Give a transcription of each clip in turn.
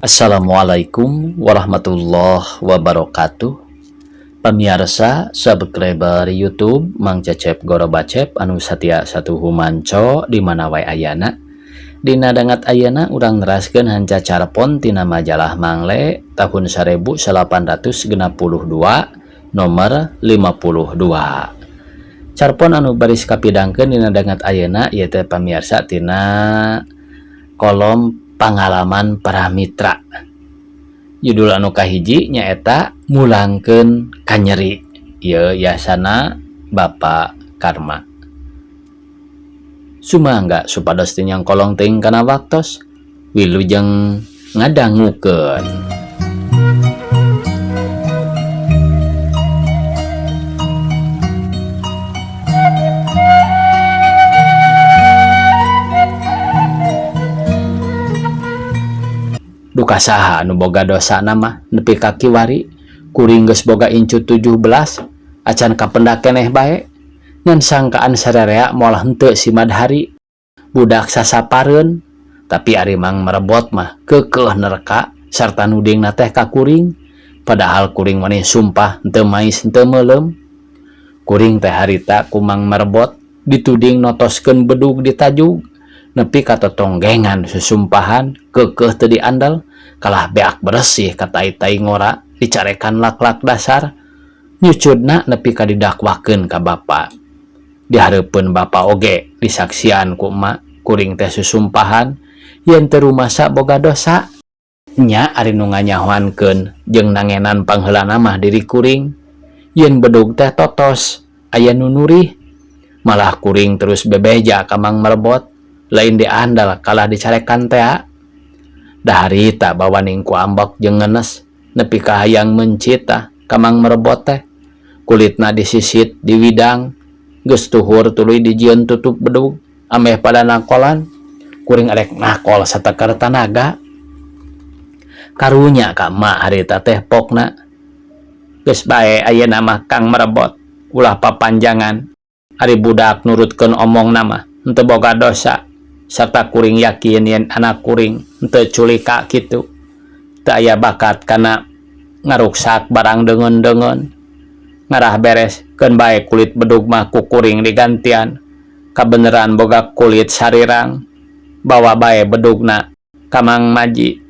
Assalamualaikum warahmatullahi wabarakatuh. Pamiarsa subscriber YouTube Mang Cecep Gorobacep anu satia satuhu manco di mana wae ayana. Dina dangat ayana urang neraskeun hanca carpon tina majalah Mangle tahun 1862 nomor 52. Carpon anu baris kapidangkeun dina dangat ayeuna ieu teh pamiarsa tina kolom pangalaman para mitra. Judul anu kahiji nyaeta mulangkeun kanyeri. Ieu yasana Bapak Karma. Sumangga supados teu nyangkolong teuing kana waktos, wilujeng ngadangukeun. Duka saha anu boga dosana mah nepi ka kiwari kuring geus boga incu 17 acan kapendak keneh bae ngan sangkaan sararea moal henteu si Madhari budak sasapareun tapi ari Mang Merebot mah keukeuh nerka sarta nudingna teh ka kuring padahal kuring mani sumpah henteu mais henteu meuleum kuring teh harita ku Mang Merebot dituding notoskeun bedug ditajug nepi ka totonggengan susumpahan keukeuh teu diandel kalah beak beresih ka tai-tai ngora dicarekan lak-lak dasar nyucudna nepi ka didakwakeun ka bapa dihareupeun bapa oge disaksian ku emak kuring teh susumpahan yen teu rumasa boga dosa nya ari nu nganyahoankeun jeung nangenan pangheulana mah diri kuring yen bedug teh totos aya nu nurih malah kuring terus bebeja ka Mang Merebot lain diandal kalah dicarekan tea daharita bawaning ku ambek jeung ngenes nepi ka hayang mencita ka Mang Merebot teh kulitna disisit diwidang geus tuhur tuluy dijieun tutup bedug ameh pada nakolan kuring arek nakol satekar tanaga karunya ka emak harita teh pokna geus bae ayeuna mah Kang Merebot ulah papanjangan ari budak nurutkeun omongna mah henteu boga dosa serta kuring yakin yen anak kuring henteu culika kitu teu aya bakat kana ngaruksak barang deungeun-deungeun ngarah beres keun bae kulit bedug mah ku kuring digantian kabeneran boga kulit sarirang bawa bae bedugna ka Mang Maji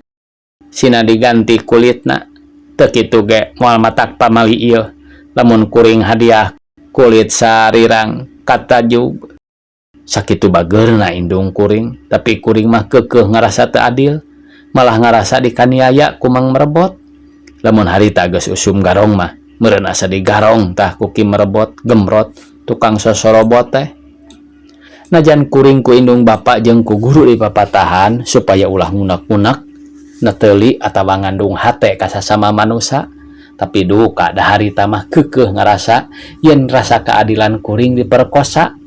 sina diganti kulitna teu kitu ge moal matak pamali ieu lamun kuring hadiah kulit sarirang katajug sakitu bageurna indung kuring tapi kuring mah keukeuh ngarasa teu adil malah ngarasa dikaniaya ku Mang Merebot lamun harita geus usum garong mah meureun asa digarong tah ku Ki Merebot gemrot tukang sosorobot teh najan kuring ku indung bapa jeung ku guru dipapatahan supaya ulah ngunek-ngunek neteuli atawa ngandung hate ka sasama manusa tapi duka daharita mah keukeuh ngarasa yen rasa keadilan kuring diperkosa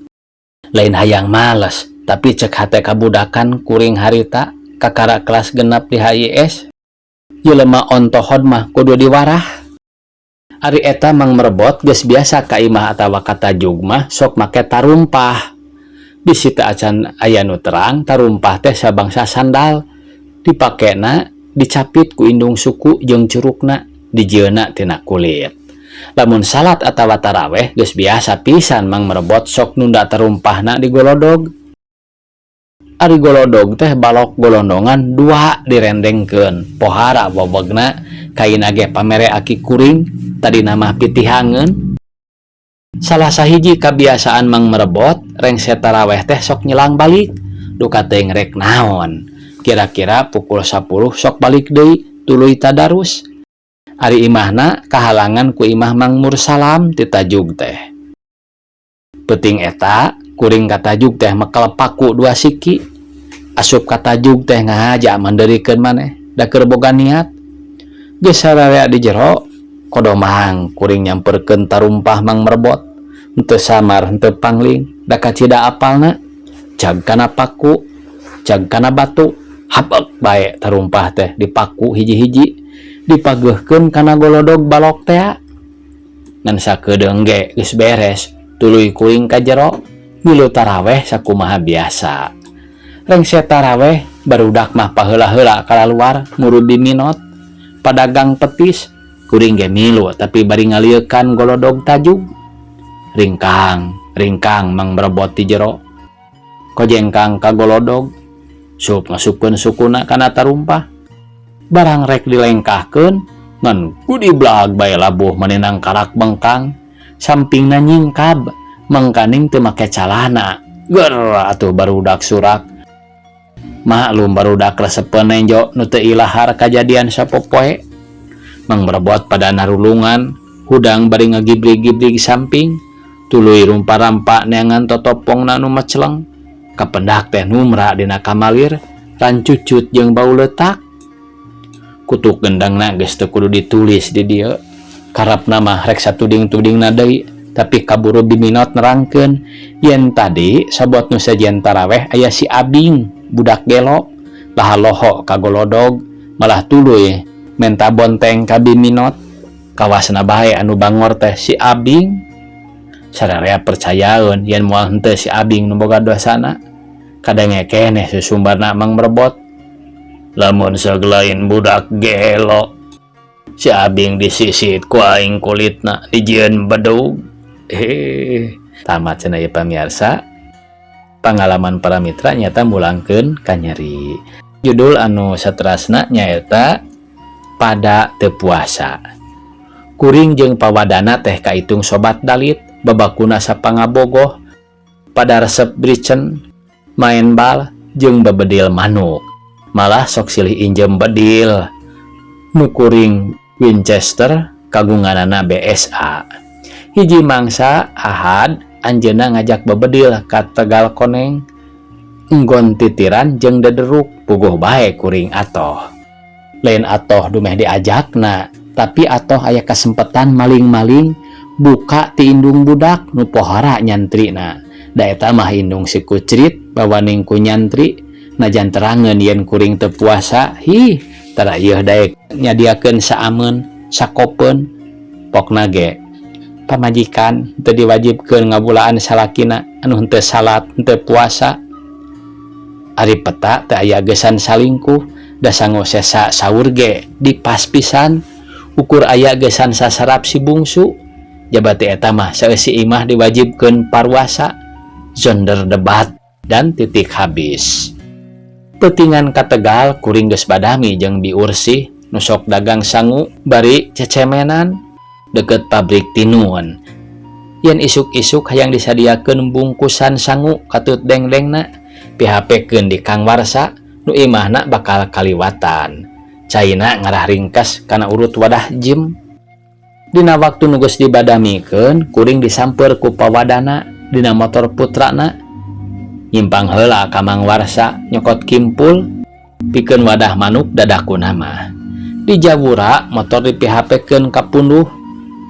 lain hayang males tapi cek hate kabudakan kuring harita kakara kelas genap di HIS jelema ontohod mah kudu diwarah ari eta Mang Merebot geus biasa ka imah atawa ka tajug mah sok make tarumpah bisi teu acan aya nu terang tarumpah teh sabangsa sandal dipakena dicapit ku indung suku jeung curukna dijieunna tina kulit lamun salat atawa taraweh geus biasa pisan Mang Merebot sok nunda tarumpahna di golodog ari golodog teh balok golondongan dua direndengkeun pohara wewegna kaina ge pamere aki kuring tadina mah pitihangeun salah sahiji kabiasaan Mang Merebot rengse taraweh teh sok nyelang balik duka teuing rek naon kira-kira pukul 10 sok balik deui tuluy tadarus ari imahna kahalangan ku imah Mang Mursalam ti tajug teh peuting eta kuring katajug teh mekel paku dua siki asup katajug teh ngahaja mandeurikeun maneh da keur boga niat geus sararea di jero kodomang kuring nyamperkeun tarumpah Mang Merebot henteu samar henteu pangling da kacida apalna cag kana paku cag kana batu habek bae tarumpah teh dipaku hiji-hiji dipageuhkeun kana golodog balok tea ngan sakedeung ge geus beres tuluy kuring ka jero milu taraweh sakumaha biasa rengse taraweh Barudak mah paheula-heula kalaluar muru biminot padagang petis. Kuring ge milu tapi bari ngalieukan golodog tajug. Ringkang ringkang Mang Merbot ti jero kojengkang ka golodog, sup ngasupkeun sukuna kana tarumpah. Barang rek dilengkahkeun, ngan kudiblag bae labuh meninang karak bengkang. Sampingna nyingkab, mangkaning teu make calana. Ger atuh barudak surak. Maklum barudak resepeun nenjo nu teu ilahar kajadian sapopoe. Mang Merbot pada narulungan hudang bari ngagibrig-gibrig samping, tuluy rumpa-rampa neangan totopongna nu meceleng. Kapendak teh numra dina kamalir, rancucut jeung bau letak. Kutuk gendangna geus teu kudu ditulis di dieu. Karapna mah rek satuding-tudingna deui, tapi kaburu biminot nerangkeun yen tadi sabot nu sejen taraweh aya si Abing budak gelo lah loho kagolodog, malah tuluy menta bonteng ka biminot. Kawasna bae anu bangor teh si Abing. Sararea percayaeun yen moal henteu si Abing nu boga dosana. Kadenge keneh susumbarna Mang Merbot, lamun sagelain budak gelo, si Abing disisit ku aing kulitna dijieun bedug. Tamat cenah ya pamirsa. Pangalaman para mitra nyata mulangkeun kanyeri. Judul anu saterasna nyaeta pada teu puasa. Kuring jeung pawadana teh kaitung sobat dalit, babakuna sapangabogoh, pada resep bricen, main bal jeung bebedil manuk. Malah sok silih injem bedil. Nu kuring Winchester, kagunganana BSA. Hiji mangsa Ahad anjeunna ngajak bebedil ka Tegal Koneng, enggon titiran jeung dederuk. Puguh bae kuring atoh. Lain atoh dumeh diajakna, tapi atoh aya kesempatan maling-maling buka ti indung budak nu pohara nyantrina. Da eta mah indung si kucrit bawaning ku nyantri. Najan terangeun yen kuring teu puasa, hi tara ieu daek nyadiakeun saameun sakopeun. Pokna ge pamajikan teu diwajibkeun ngabulaan salakina anu henteu salat, henteu puasa. Ari peta teu aya gesan salingkuh, da sangu sesa saur ge dipas pisan, ukur aya gesan sasarap si bungsu. Jabati eta mah saeusi imah diwajibkeun parwasa zonder debat dan titik habis. Peutingan ka Tegal kuring geus badami jeung Bi Ursih nu sok dagang sangu bari cecemenan deket pabrik tinun. Yen isuk-isuk hayang disadiakeun bungkusan sangu katut dengdengna, PHP-keun di Kang Warsa nu imahna bakal kaliwatan. Caina ngarah ringkas kana urut wadah gym. Dina waktu nu geus dibadamikeun, kuring disamper ku pawadana dina motor Putrana. Nyimpang heula ka Mang Warsa nyokot kimpul pikeun wadah manuk dadakuna mah. Di Jawura motor di PHP-keun ka punduh.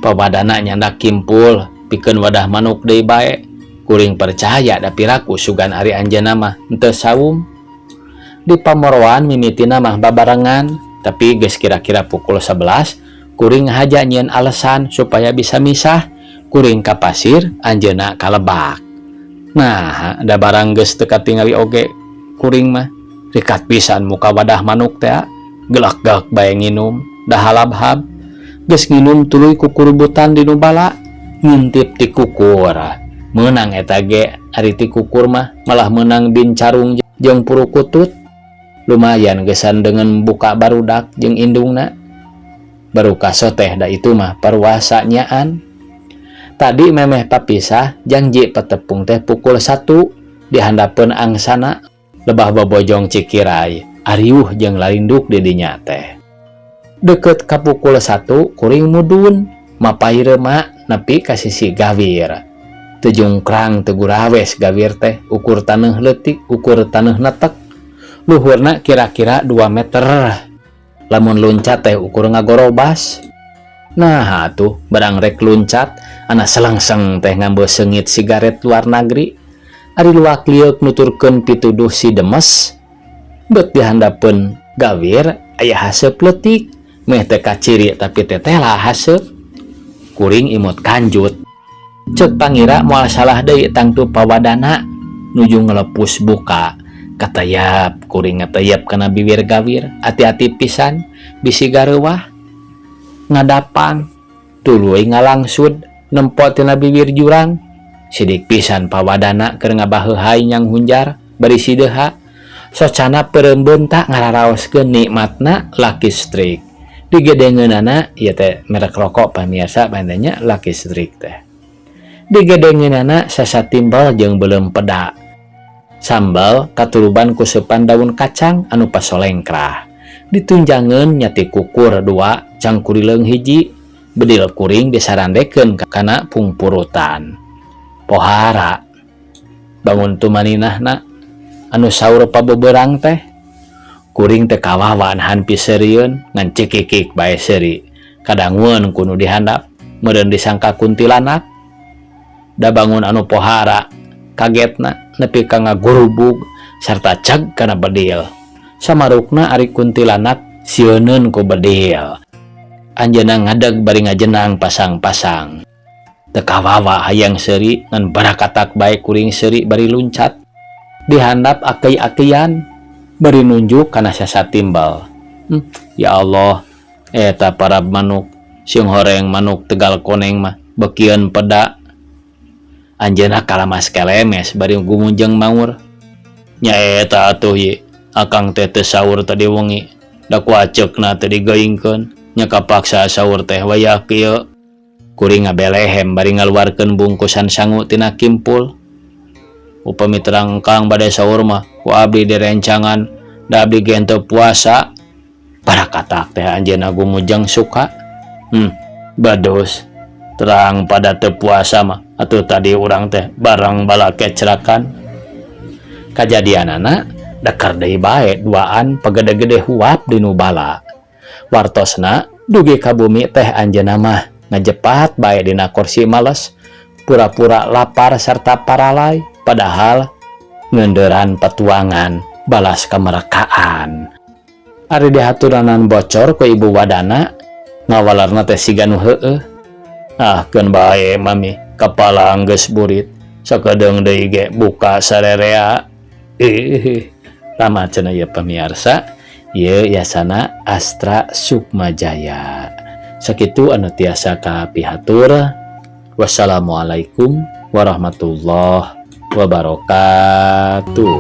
Pawadana nyandak kimpul pikeun wadah manuk deui bae. Kuring percaya da piraku sugan ari anjeunna mah henteu saum. Di pamoroan mimitina mah babarengan, tapi geus kira-kira pukul 11 kuring haja nyieun alasan supaya bisa misah. Kuring ka pasir, anjeunna ka lebak. Nah, da barang geus teu katingali oge kuring mah rikat pisan muka wadah manuk teh. Gelak-gelak bae nginum da halabhab. Geus nginum tuluy kukurubutan di nu bala ngintip ti kukur. Meunang eta ge, ari ti kukur mah malah meunang bincarung jeung purukutut. Lumayan gesan dengan buka barudak jeung indungna baru kaso teh, da itu mah paruasa nyaan. Tadi memeh papisah janji petepung teh pukul 1 di handapeun Angsana Lebah Bobojong Cikirai. Ariuh jeung lalinduk di dinya teh. Deket ka pukul 1 kuring mudun mapai reuma nepi ka sisi gawir. Teu jungkrang, teu gurawes gawir teh, ukur taneuh leutik, ukur taneuh netek. Luhurna kira-kira 2 meter, lamun luncat teh ukur ngagorobas. Nah atuh barang rek luncat ana selengseng teh ngambil seungit sigaret luar negeri. Ari luak lieuk nuturkeun pituduh si demes. Bet dihandapeun gawir aya haseup leutik, meh teh kaciri tapi tetela haseup. Kuring imut kanjut. Cek pangira moal salah deui, tangtu pawadana nuju ngelepus buka. Katayap kuring ngatayap kana bibir gawir, hati-hati pisan bisi gareuwah. Ngadapang tuluy ngalangsud nempo tina bibir jurang. Sidik pisan pawadana keur ngabaheuhay nyang hunjar bari sideha. Socana peureum beunta ngararaoskeun nikmatna Lucky Strike. Digedengeunana ieu teh merek rokok pamirsa panginten nya Lucky Strike teh. Digedengeunana sasatimbel jeung beuleum peda. Sambal katuruban ku seupan daun kacang anu pasolengkrah. Ditunjangeun nyati kukur dua cangkurileung hiji, bedil kuring disarandekeun kana pungpurutan. Pohara bangun tumaninahna anu saur pabeberang teh. Kuring teh kawawa nahan piseurieun ngan cikikik bae seuri. Kadangueun ku nu dihandap meureun disangka kuntilanak. Da bangun anu pohara kagetna nepi ka ngagurubug sarta cag kana bedil. Samarukna ari kuntilanak sieuneun ku bedil. Anjeunna ngadeg bari ngajenang pasang-pasang. Teu kawawa hayang seuri ngan barakatak bae kuring seuri bari luncat. Dihandap akei-akeian bari nunjuk kana sasatimbel. Ya Allah, eta parab manuk sing horeng manuk Tegal Koneng mah bekieun peda. Anjeunna kalamas kelemes bari gumujeng maur. Nya eta atuh ye, akang teh teu saur tadi wengi. Da ku aceukna teh digeingkeun. Nya kapaksa saur teh wayah kieu. Kuring ngabelehem bari ngaluarkeun bungkusan sangu tina kimpul. Upami terang engkang bade saur mah ku abdi direncangan da abdi ge henteu puasa. Barakatak teh anjeunna gumujeng suka. Badus terang pada teu puasa mah atuh tadi urang teh bareng bala kecrakan. Kajadianana deker deui bae duaan pagede-gede huap dinu bala. Wartosna dugi ka bumi teh anjeunna mah ngajepat bae dina kursi males, pura-pura lapar serta paralay, padahal ngeunderan patuangan balas kamerekaan. Ari dihaturanan bocor ku ibu wadana ngawalerna teh siga nu heueuh. Ah, keun bae mami, kapala geus burit, sakedeung deui ge buka sarerea. Ih, lama cenah ieu pamiarsa, ieu yasana Astra Sukmajaya. Sakitu anu tiasa kapihatur. Wassalamualaikum warahmatullahi wabarakatuh.